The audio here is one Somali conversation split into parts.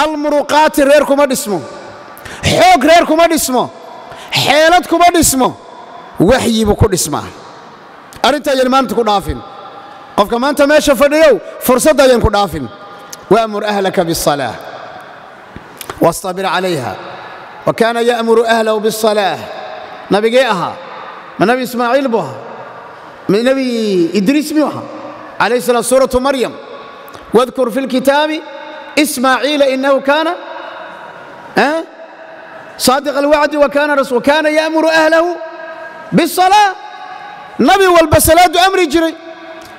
Almuruqaati reer kuma dhismo, xoog reer kuma dhismo, xeelad kuma dhismo, waxyi buu ku dhismaa. Arrinta ayaan maanta ku dhaafin. Qofka maanta meesha fadhiyow, fursadda ayaan ku dhaafin. Waamur ahlaka biالصalaaة wastabir calayha. Wa kaana ya'muru ahlahu biالصalaaة. Nabigee ahaa? Ma Nebi Ismaaciil buu ahaa? Ma Nebi Idriis miyuu ahaa calayh salaam? Suuratu Maryam: wadkur fi lkitaabi Ismaaciila inahu kaana saadiq alwacdi wa kaana rasul kaana ya'muru ahlahu biالصalaaة. Nabi walba salaadu amri jiray.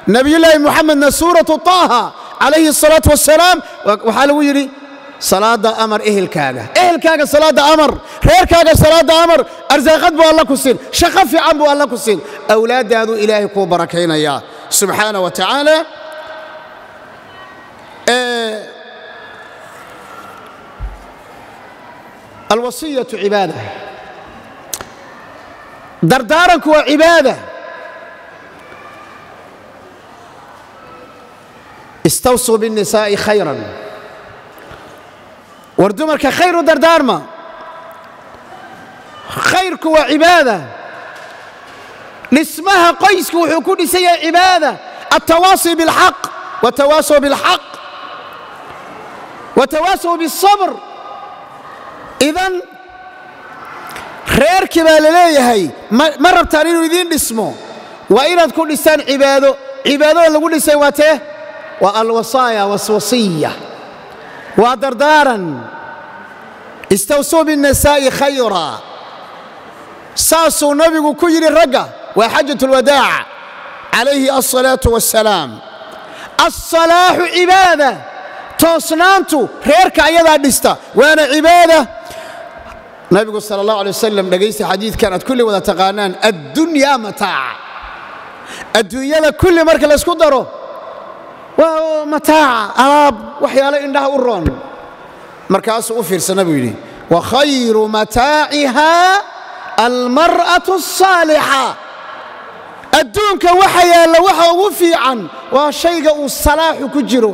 Nebiyullaahi Muxamedna suuratu Taaha calayhi الsalaatu wassalaam waxaa lagu yidhi: salaadda amar ehelkaaga, ehelkaaga salaadda amar, reerkaaga salaadda amar. Arsaaqad buu Alla ku siin, shaqo fiican buu Alla ku siin, awlaaddaaduu Ilaahay kuu barakaynayaa subxaana wa tacaala. Alwasiyatu cibaada, dardaaranku waa cibaada. Istawsuu biاnnisaa'i khayran, war dumarka khayr u dardaarma. Khayrku waa cibaada. Dhismaha qoysku wuxuu ku dhisan yahay cibaada. Altawaasi biاlxaq watawaasaw biاlxaq watawaasaw biالsabr. Idan reerkii baa la leeyahay, ma rabtaan inuu idiin dhismo? Waa inaad ku dhistaan cibaado. Cibaadada lagu dhisay waa tee? Waa alwasaaya waswasiya, waa dardaaran. Istawsuu biاnnisaa'i khayra, saasuu nabigu ku yidhi ragga. Waa xajaة اlwadaac calayhi alsalaaةu wassalaam. Alsalaaxu cibaada, toosnaantu reerka ayadaa dhista, waana cibaada. Nabigu sala اllah alay wasalam, dhegaysta xadiidkan aad kulli wada taqaanaan: addunyaa mataac. Adduunyada kulli marka laysku daro waa mataaca, alaab, waxyaalo indhaha u roon. Markaasuu u fiirsana buu yidhi: wa khayru mataaciha almar'atu الsaalixa. Adduunka waxa yaalla waxa ugu fiican waa shayga uu salaaxu ku jiro.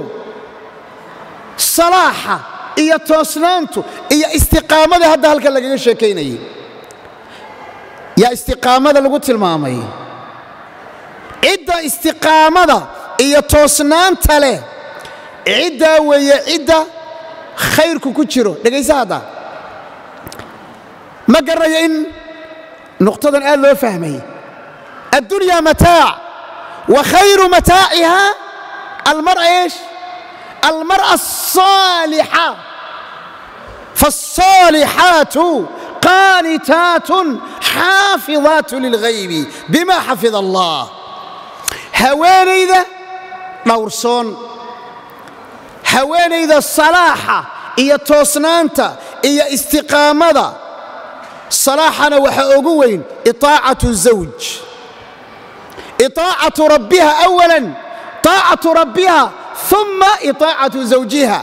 Salaaxa iyo toosnaantu iyo istiqaamada hadda halkan lagaga sheekaynayay, yaa istiqaamada lagu tilmaamay? Cidda istiqaamada iyo toosnaanta leh, ciddaa weeye cidda khayrku ku jiro. Dhegaysa hadda, ma garanayo in nuqtadan aad loo fahmay. Addunya mataac wa khayru mataaciha almar'a eesh? Almar'a الصaalixa. فالصaalixaatu qaanitaat xaafidaat lilghaybi bima xafid allah. Haweenayda dhowrsoon, haweenayda salaaxa iyo toosnaanta iyo istiqaamada, salaaxana waxaa ugu weyn iطaacatu zawj, iطaacatu rabbiha awalan, طaacatu rabbiha ثuma iطaacatu zawjiha.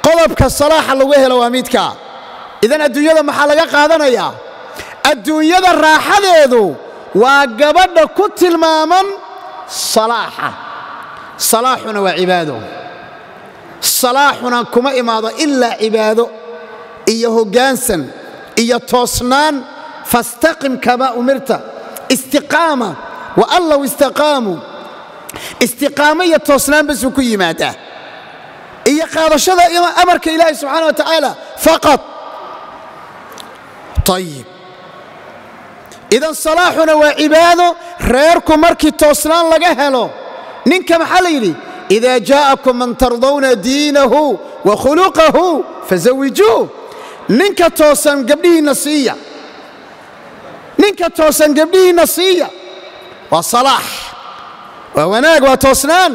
Qodobka salaaxa lagu helo waa midka. Idan adduunyada maxaa laga qaadanayaa? Adduunyada raaxadeedu waa gabadha ku tilmaaman salaaxa. Salaaxuna waa cibaado. Salaaxuna kuma imaado ilaa cibaado iyo hoggaansan iyo toosnaan. Fastaqim kamaa umirta, istiqaama wa an low istaqaamuu. Istiqaamo iyo toosnaan basuu ku yimaadaa, iyo qaadashada amarka Ilaahi subxaana wa tacaala faqad. Ayib, idan salaaxuna waa cibaado. Reerku markii toosnaan laga helo, ninka maxaa la yidhi? Ida jaa'akum man tardawna diinahu wa khuluqahu fazawijuuh. Ninka toosan gabdhihiinna siiya, ninka toosan gabdhihiinna siiya. Waa salaax, waa wanaag, waa toosnaan.